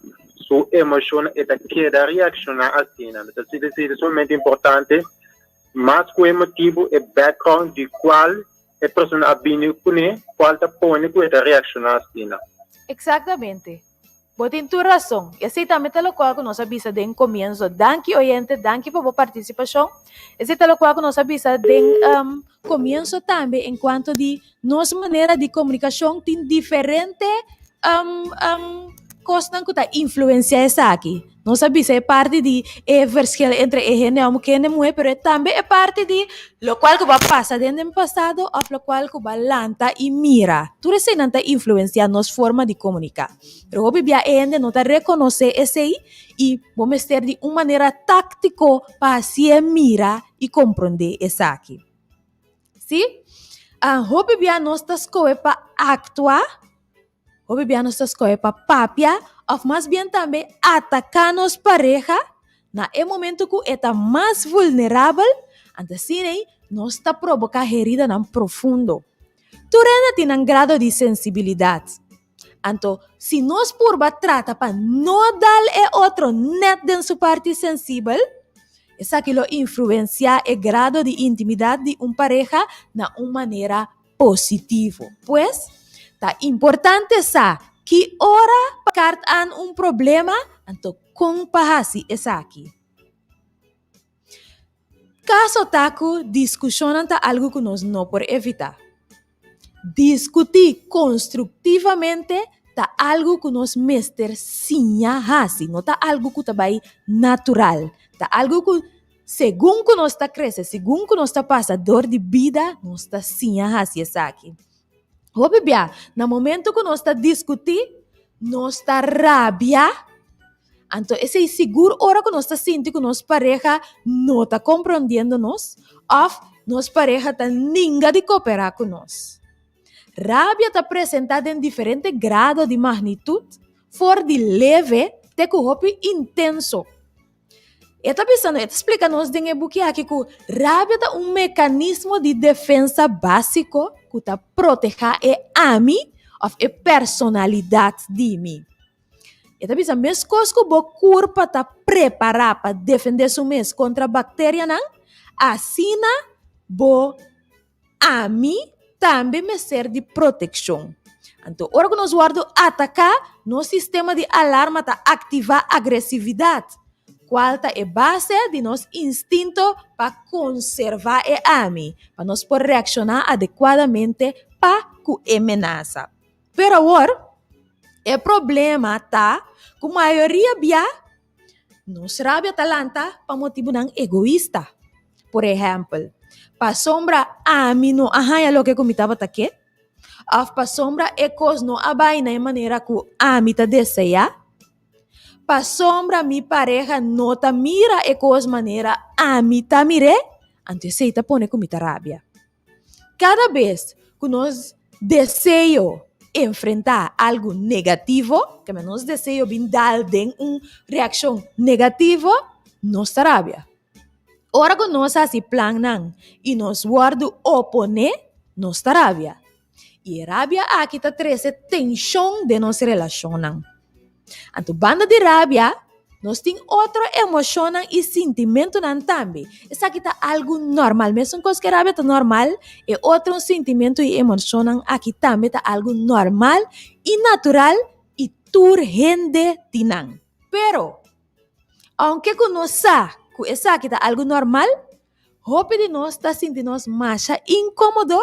su emoshonnan, e ta keda reakshoná asina. Anto ta si ta sumamente importante, mas ku e motibu, e background di kual e persona a bini kuné, kual ta pone ku e ta reakshoná asina. Eksaktamente. Bo tin tur rason. I esei tambe ta lokual ku nos a bisa den komienso. Danki oyente, danki pa bo partisipashon. Esei ta lokual ku nos a bisa den komienso tambe enkuanto di nos manera di komunikashon tin diferente kosnan ku ta influensiá esaki. Nos a bisa e parti di e verschil entre e hende hòmber ku hende muhé, pero tambe e parti di lokual ku bo a pasa den den pasado òf lokual ku bo a lanta i mira. Tur eseinan ta influensiá nos forma di komuniká. Pero hopi bia e hende no ta rekonosé esei i bo mester di un manera táktiko pa hasié mira i komprondé esaki. Sí, hopi bia nos ta skohe pa aktua. Hopi bia nos ta skohe pa papia òf mas bien tambe ataká nos pareha na e momento ku e ta mas vulnerabel, anto asina ei nos ta proboká heridanan profundo. Tur hende tin nan grado di sensibilidat. Anto si nos purba trata pa no dal e otro nèt den su parti sensibel, esaki lo influensiá e grado di intimidat di un pareha na un manera positivo. Pues, ta importante sa ki ora pa kart aan un problema, anto kon pa hasi esaki. Kaso ta ku diskushonnan ta algu ku nos no por evitá. Diskutí konstruktivamente ta algu ku nos mester siña hasi, no ta algu ku ta bai natural. Ta algu ku Segun ku nos ta krese, segun ku nos ta pasa dor di bida, nos ta siña hasi esaki. Hopi bia, na momento ku nos ta diskutí, nos ta rabia, anto esei sigur ora ku nos ta sinti ku nos pareha no ta komprondiendo nos òf nos pareha ta ninga di koperá ku nos. Rabia ta presentá den diferente grado di magnitut, for di leve te ku hopi intenso. E ta bisa nos, e ta splika nos den e buki aki ku rabia ta un mekanismo di defensa básiko ku ta protehá e ami òf e personalidat di mi. E ta bisa meskos ku bo kurpa ta prepará pa defendé su mes kontra bakterianan, asina bo Ami tambe mester di protekshon. Anto ora ku nos wòrdu ataká, nos sistema di alarma ta aktivá agresividat, kual ta e base di nos instinto pa konservá e ami, pa nos por reakshoná adekuadamente pa ku e menasa. Pero awor, e problema ta ku mayoria bia Nos rabia ta lanta pa motibunan egoista. Por ehèmpel, pasobra ami no a haña loke ku mi tabata ke, òf pasobra e kos no a bai na e manera ku ami ta deseá, pasobra mi pareha no ta mira e kos manera ami ta mir'é, anto esei ta pone ku mi ta rabia. Kada bes ku nos deseo enfrentá algu negativo, keme nos deseo bin dal den un reakshon negativo, nos ta rabia. Ora ku nos hasi plannan i nos wòrdu oponé, nos ta rabia. I e rabia aki ta trese tenshon den nos relashonnan. Anto banda di rabia, nos tin otro emoshonnan i sintimentunan tambe. Esaki ta algu normal. Mesun kos ku e rabia ta normal, e otro sintimentu i emoshonnan aki tambe ta algu normal i natural i tur hende tin nan. Pero, ounke ku nos sa ku esaki ta algu normal, Hopi di nos ta sinti nos masha inkomodo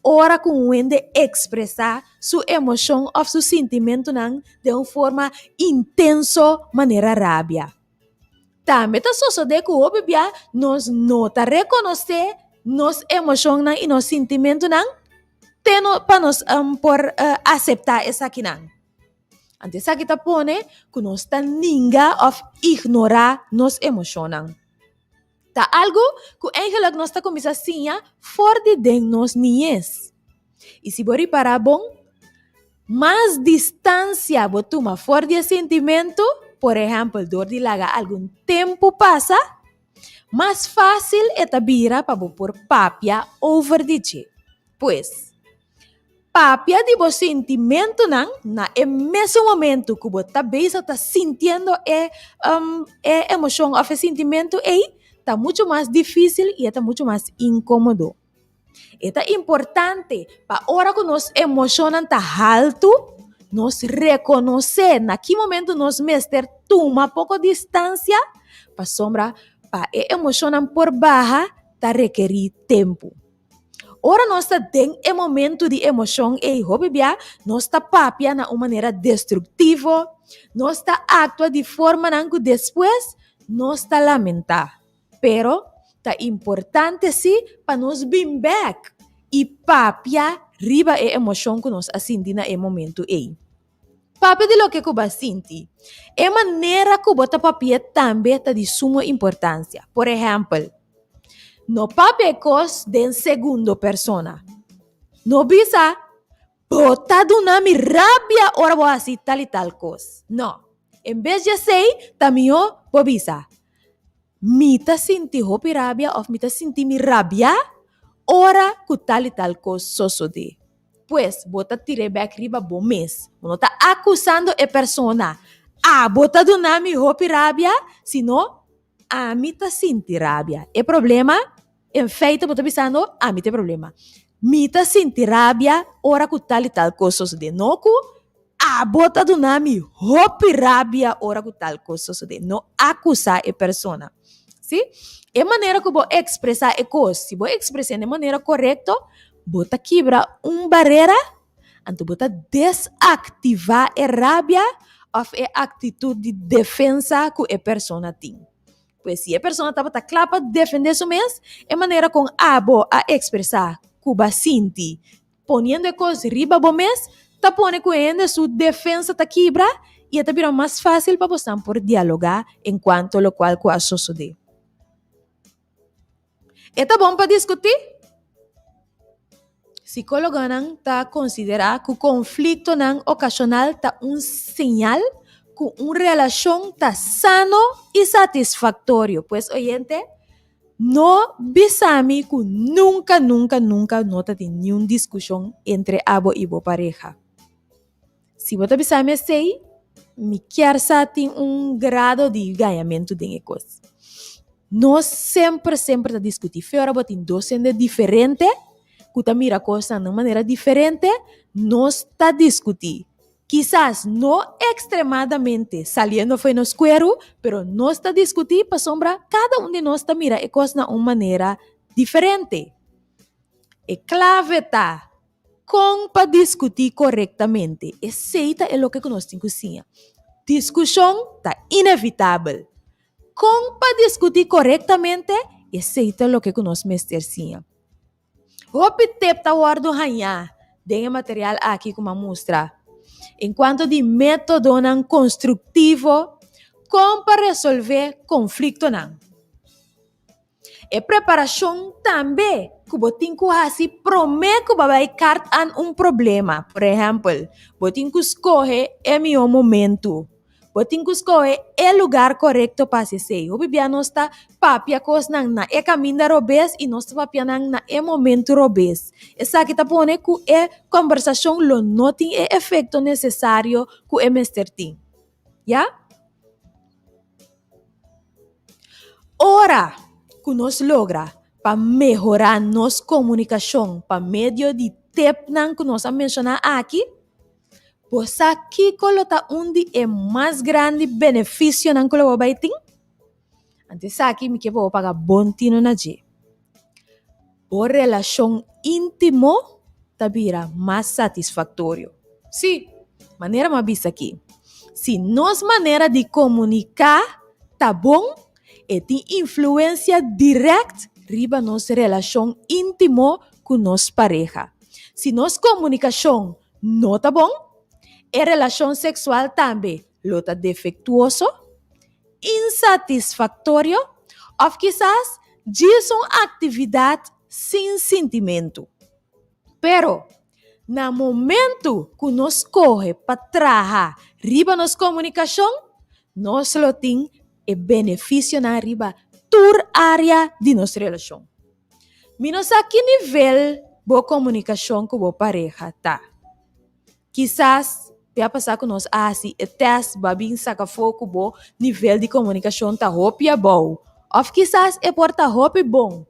ora ku un hende ekspresá su emoshon òf su sintimentunan den un forma intenso manera rabia. Tambe ta sosodé ku hopi bia nos no ta rekonosé nos emoshonnan i nos sintimentunan te pa nos por aseptá esakinan. Anto esaki ta pone ku nos ta ninga òf ignorá nos emoshonnan. Ta algu ku eigenlijk nos ta kuminsá siña for di den nos niñes. I si bo ripará bon, mas distansia bo tuma for di e sintimentu, por ehèmpel dor di laga algun tempu pasa, mas fásil e ta bira pa bo por papia over di dje. Pues, Papia di bo sintimentunan na e mesun momentu ku bo ta bezig ta sintiendo e e emoshon òf e sintimentu ei ta muchu mas difísil i e ta muchu mas inkómodo. E ta importante pa ora ku nos emoshonnan ta haltu, nos rekonosé na ki momento nos mester tuma poko distansia, pasobra pa e emoshonnan por baha ta rekerí tempu. Ora nos ta den e momento di emoshon ei, hopi bia nos ta papia na un manera destruktivo, nos ta aktua di formanan ku despues nos ta lamentá. Pero ta importante sí pa nos bin bèk i papia riba e emoshon ku nos a sinti na e momento ei. Papia di loke ku bo a sinti. E manera ku bo ta papia tambe ta di sumo importansia. Por ehèmpel, no papia e kos den segundo persona. No bisa, Bo ta duna mi rabia ora bo hasi tal i tal kos. No. En bes di esei, ta mihó bo bisa, Mi ta sinti hopi rabia òf mi ta sinti mi rabiá ora ku tal i tal kos sosodé. Pues, bo ta tir'é bèk riba bo mes. Bo no ta akusando e persona, Abo ta duna mi hopi rabia, sino, Ami ta sinti rabia. E problema, en feite bo ta bisando, ami ta e problema. Mi ta sinti rabia ora ku tal i tal kos sosodé. No ku abo ta duna mi hopi rabia ora ku tal kos sosodé. No akusá e persona. Sí? E manera ku bo ekspresá e kos, si bo ekspres'é na e manera korekto, bo ta kibra un barera, anto bo ta desaktivá e rabia òf e aktitut di defensa ku e persona tin. Pues si e persona tabata kla pa defendé su mes, e manera kon abo a ekspresá ku bo a sinti poniendo e kos riba bo mes, ta pone ku e hende su defensa ta kibra i e ta bira mas fásil pa bosnan por dialogá enkuanto lokual ku a sosodé. E ta bon pa diskutí? Sikólogonan ta konsiderá ku konfliktonan okashonal ta un señal ku un relashon ta sano i satisfaktorio. Pues oyente, no bisa mi ku nunka, nunka, nunka no ta tin niun diskushon entre abo i bo pareha. Si bo ta bisa mi esei, mi kier sa tin un grado di gañamentu den e kos. Nos semper, semper ta diskutí. Fe ora bo tin dos hende diferente ku ta mira kosnan na un manera diferente, nos ta diskutí. Kisas no ekstremadamente saliendo fo'i nos kueru, pero nos ta diskutí pasobra kada un di nos ta mira e kos na un manera diferente. E klave ta Kon pa diskutí korektamente? Esei ta e loke ku nos tin ku siña. Diskushon ta inevitabel. Kon pa diskutí korektamente? Esei ta loke ku nos mester siña. Hopi tep ta wòrdu hañá den e material aki ku mi a mustra. Enkuanto di métodonan konstruktivo kon pa resolvé konfliktonan. E preparashon tambe ku bo tin ku hasi promé ku bo bai kart an un problema. Por ehèmpel, bo tin ku skohe e mihó momentu. Bo tin ku skohe e lugar korekto pa hasi esei. Hopi bia nos ta papia kosnan na e kaminda robes i nos ta papia nan na e momentu robes. Esaki ta pone ku e kòmbersashon lo no tin e efekto nesesario ku e mester tin. Ya? Ora ku nos logra pa mehorá nos komunikashon pa medio di tepnan ku nos a menshoná aki, bo sa kiko lo ta un di e mas grandi benefisionan ku lo bo bai tin? Anto esaki mi ke pa bo paga bon tinu na dje. Bo relashon íntimo ta bira mas satisfaktorio. Sí, manera mi a bisa aki, si nos manera di komuniká ta bon, e tin influensia dirèkt riba nos relashon íntimo ku nos pareha. Si nos komunikashon no ta bon, e relashon seksual tambe lo ta defektuoso, insatisfaktorio òf kisas djis un aktividat sin sintimentu. Pero, na momentu ku nos skohe pa traha riba nos komunikashon, nos lo tin e benefisionan riba tur área di nos relashon. Mi no sa ki nivel bo komunikashon ku bo pareha ta. Kisas te a pasá ku nos a hasi e tèst bo a bin saka afó ku bo nivel di komunikashon ta hopi abou. Òf kisas e por ta hopi bon.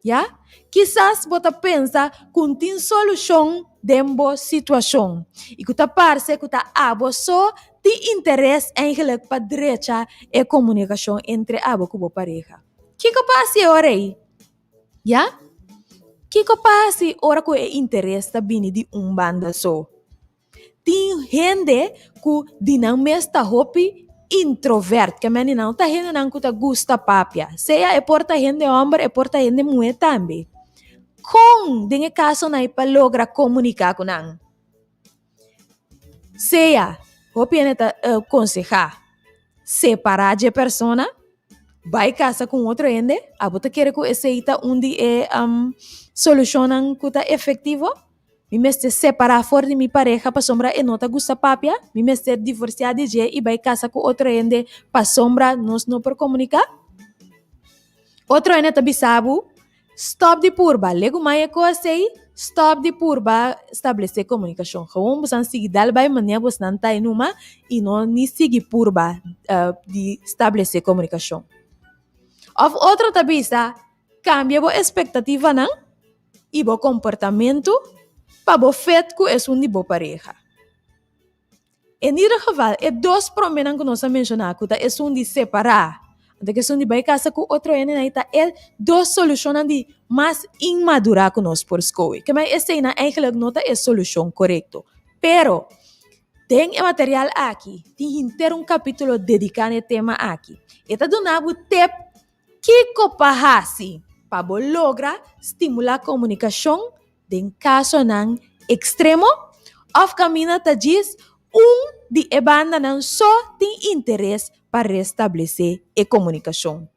Ya? Kisas bo ta pensa ku N tin solushon den bo situashon i ku ta parse ku ta abo so tin interes eigenlijk pa drecha e komunikashon entre abo ku bo pareha. Kiko pa hasi e ora ei? Ya? Kiko pa hasi ora ku e interes ta bini di un banda so? Tin hende ku di nan mes ta hopi introvert, ke men di nan no ta hendenan ku ta gusta papia, sea e por ta hende hòmber e por ta hende muhé tambe. Kon den e kasonan ei pa logra komuniká ku nan? Sea hopi hende ta konsehá separá dje persona, bai kasa ku un otro hende, abo ta kere ku esei ta un di e solushonnan ku ta efektivo? Mi mester separá for di mi pareha pasobra e no ta gusta papia? Mi mester divorsiá di dje i bai kasa ku otro hende pasobra nos no por komuniká? Otro hende ta bisa bo, Stòp di purba. Legu mai e kos ei, stòp di purba stablesé komunikashon. Gewoon bosan sigui dal bai manera bosnan ta enuma i no ni sigui purba di stablesé komunikashon. Òf otro ta bisa, Kambia bo espektativanan i bo komportamentu pa bo fet ku esun di bo pareha. En ieder geval, e dos proménan ku nos a menshoná ku ta esun di separá anto ku esun di bai kasa ku otro hende nan ta e dos solushonnan di mas inmadurá ku nos por skohe. Kemey eseinan eigenlijk no ta e solushon korekto. Pero, den e material aki tin henter un kapítulo dediká na e tema aki. E ta duna bo tep Kiko pa hasi pa bo logra stimulá komunikashon den kasonan ekstremo òf kaminda ta djis un di e bandanan so tin interes pa restablesé e komunikashon?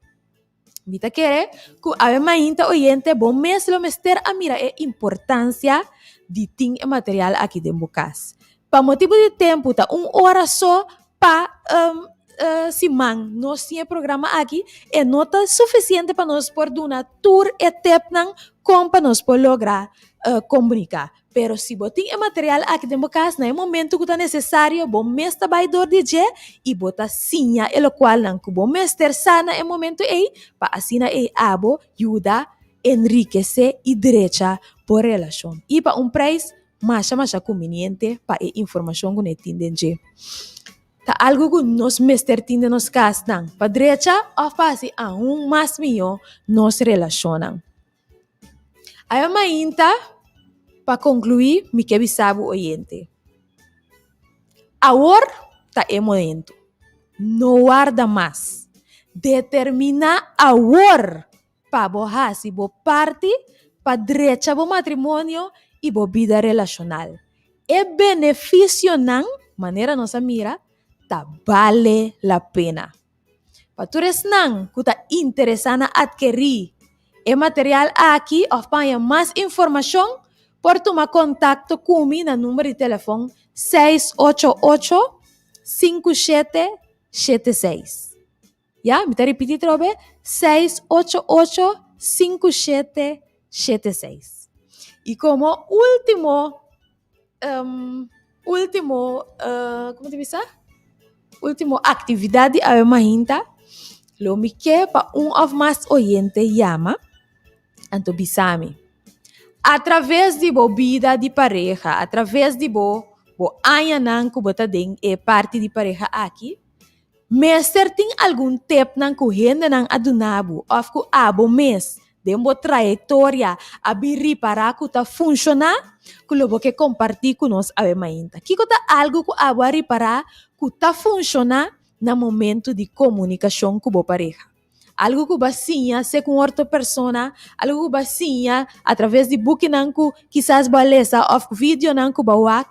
Mi ta kere ku awe mainta oyente bo mes lo mester a mira e importansia di tin e material aki den bo kas. Pa motibu di tempu ta un ora so pa siman nos tin e programa aki, e no ta sufisiente pa nos por duna tur e tepnan kon pa nos por logra komuniká. Pero si bo tin e material aki den bo kas, na e momento ku ta nesesario bo mes ta bai dor di dje i bo ta siña e lokualnan ku bo mester sa na e momento ei pa asina ei abo yuda enrikesé i drecha bo relashon. I pa un preis masha masha kumbiniente pa e informashon ku ne tin den dje. Ta algu ku nos mester tin den nos kasnan pa drecha òf pa hasi aun mas mihó nos relashonnan. Awe mainta, pa konkluí mi ke bisa bo oyente, awor ta e momentu. No warda mas. Determiná awor pa bo hasi bo parti pa drecha bo matrimonio i bo bida relashonal. E benefisionan, manera nos a mira, ta bale la pena. Pa tur esnan ku ta interesá na atkerí e material aki òf pa haña mas informashon, por tuma kontakto ku mi na number di telefòn seis ocho ocho, sinku shete shete seis. Ya, mi ta ripiti trobe, 6885776. I komo último, um, último, uh, komo ta bisa? Último aktividat di awe mainta, lo mi ke pa un òf mas oyente yama, anto bisa mi, atraves di bo bida di pareha, atraves di bo, bo añanan ku bo ta den e parti di pareha aki, Mester tin algun tepnan ku hendenan a duna bo òf ku abo mes den bo trayektoria a bin ripará ku ta funshoná ku lo bo ke kompartí ku nos awe mainta? Kiko ta algu ku abo a ripará ku ta funshoná na momentu di komunikashon ku bo pareha? Algu ku bo a siña se ku un otro persona, algu ku bo a siña atraves di bukinan ku kisas bo a lesa òf videonan ku bo a wak?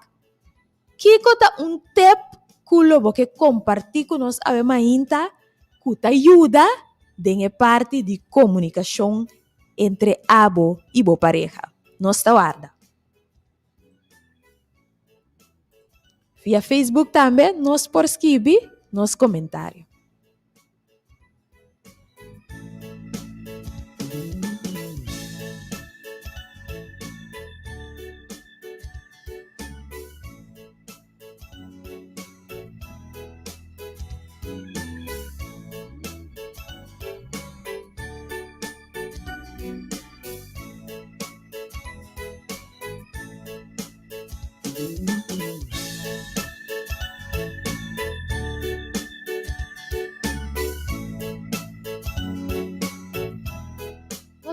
Kiko ta un tep ku lo bo ke kompartí ku nos awe mainta ku ta yuda den e parti di komunikashon entre abo i bo pareha? Nos ta warda. Via Facebook tambe nos por skibi nos komentario. No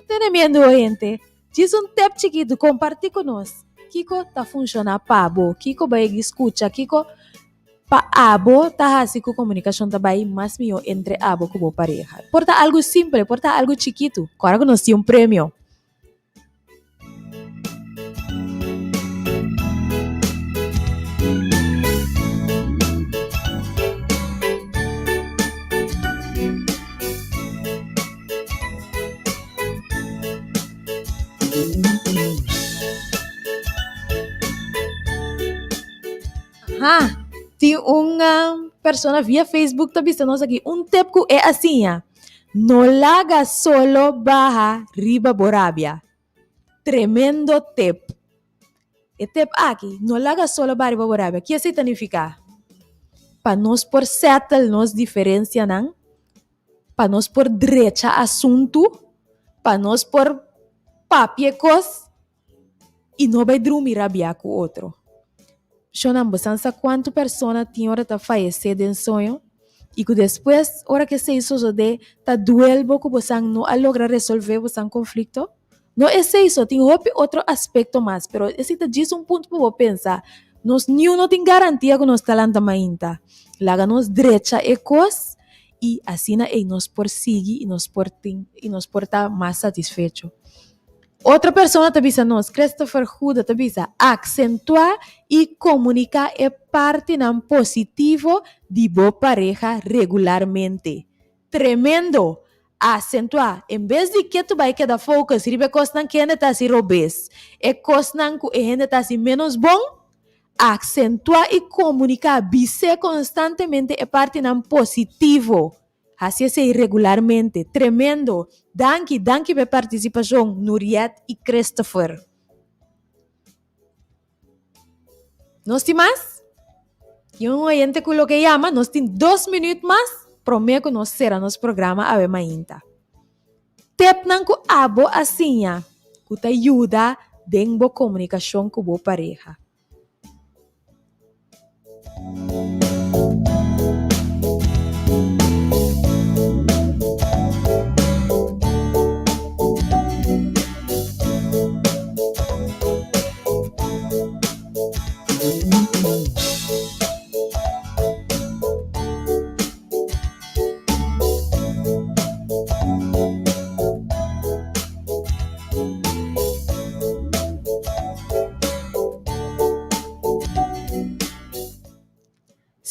tene miedu oyente, djis un tep chikitu kompartí ku nos kiko ta funshoná pa bo, kiko bo a yega skucha, kiko pa abo ta hasi ku komunikashon ta bai mas mihó entre abo ku bo pareha. Por ta algu simpel, por ta algu chikitu, kòrda ku nos tin un premio. Aha, tin un persona via Facebook ta bisa nos aki un tip ku e a siña. No laga solo baha riba bo rabia. Tremendo tip. E tip aki, no laga solo baha riba bo rabia, ke esei ta nifiká? Pa nos por settle nos diferensianan, pa nos por drecha asuntu, pa nos por papia kos i no bai drumi rabiá ku otro. Shonnan, bo san sa kuantu persona tin ora ta fayesé den soño i ku despues ora ku esei sosodé ta duel bo ku bo san no a logra resolvé bo san konflikto? No esei so, tin hopi otro aspekto mas, pero esei ta djis un punto pa bo pensa. Nos niun no tin garantia ku nos ta lanta mainta. Laga nos drecha e kos i asina ei nos por sigui i nos por tin i nos por ta mas satisfecho. Otro persona ta bisa nos, Christopher Juda ta bisa, Aksentuá i komuniká e partinan positivo di bo pareha regularmente. Tremendo! Asentuá, en bes di ke tu bai keda focus riba e kosnan ku hende ta hasi robes, e kosnan ku e hende ta hasi ménos bon, aksentuá i komuniká, bis'é konstantemente e partinan positivo. Hasi esei regularmente. Tremendo! Danki, danki pa e partisipashon, Nuriet i Christopher. Nos tin mas? Tin un oyente ku loke yama, nos tin dos minüt mas promé ku nos sera nos programa awe mainta. Tepnan ku abo a siña ku ta yuda den bo komunikashon ku bo pareha.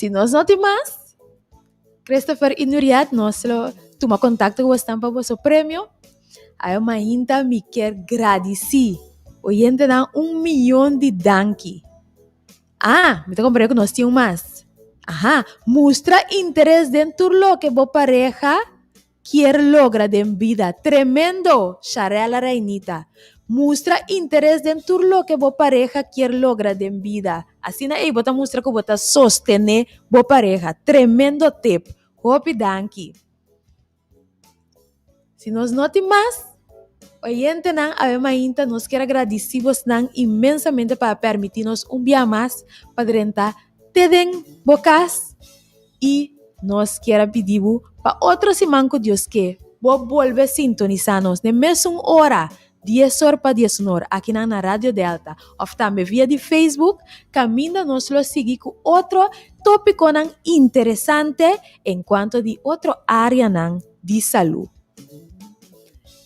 Si nos no tin mas, Christopher y Nuriat, nos lo tuma contacto cu bosnan pa boso premio. Ayo mainta mi kier gradici oyentenan un miyon di danki. Ah, mi ta comprende cu nos tin un mas. Aha, mustra interes den tur loke bo pareha kier logra den bida. Tremendo! Sharella Reinita. Mustra interes den tur loke bo pareha kier logra den bida. Asina ei bo ta mustra ku bo ta sostené bo pareha. Tremendo tip. Hopi danki. Si nos no tin mas, oyentenan awe mainta nos kier a gradisí bosnan inmensamente pa a permití nos un bia mas pa drenta te den bo kas i nos kier a pidi bo pa otro siman ku Dios ke bo bolbe sintonisá nos den mesun ora, dies or pa dies un or, akinan na Radio Delta òf tambe via di Facebook kaminda nos lo sigui ku otro tópikonan interesante en kuanto di otro áreanan di salú.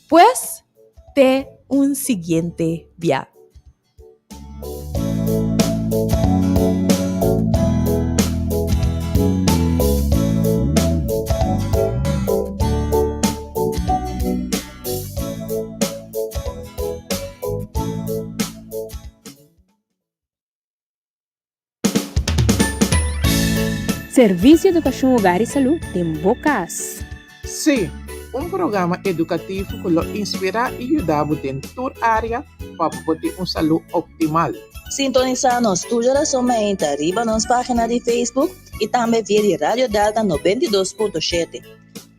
Pues, te un siguiente bia. Servisio Edukashon Hogar i Salú den bo kas. Sí, un programa edukativo ku lo inspirá i yuda bo den tur área pa bo por tin un salú optimal. Sintonisá nos tur djarason mainta riba nos página di Facebook i tambe via di Radio Delta 92.7.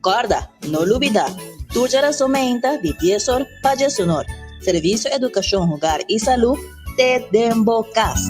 Kòrda, no lubidá, tur djarason mainta di dies or pa djesunor, Servisio Edukashon Hogar i Salú te den bo kas.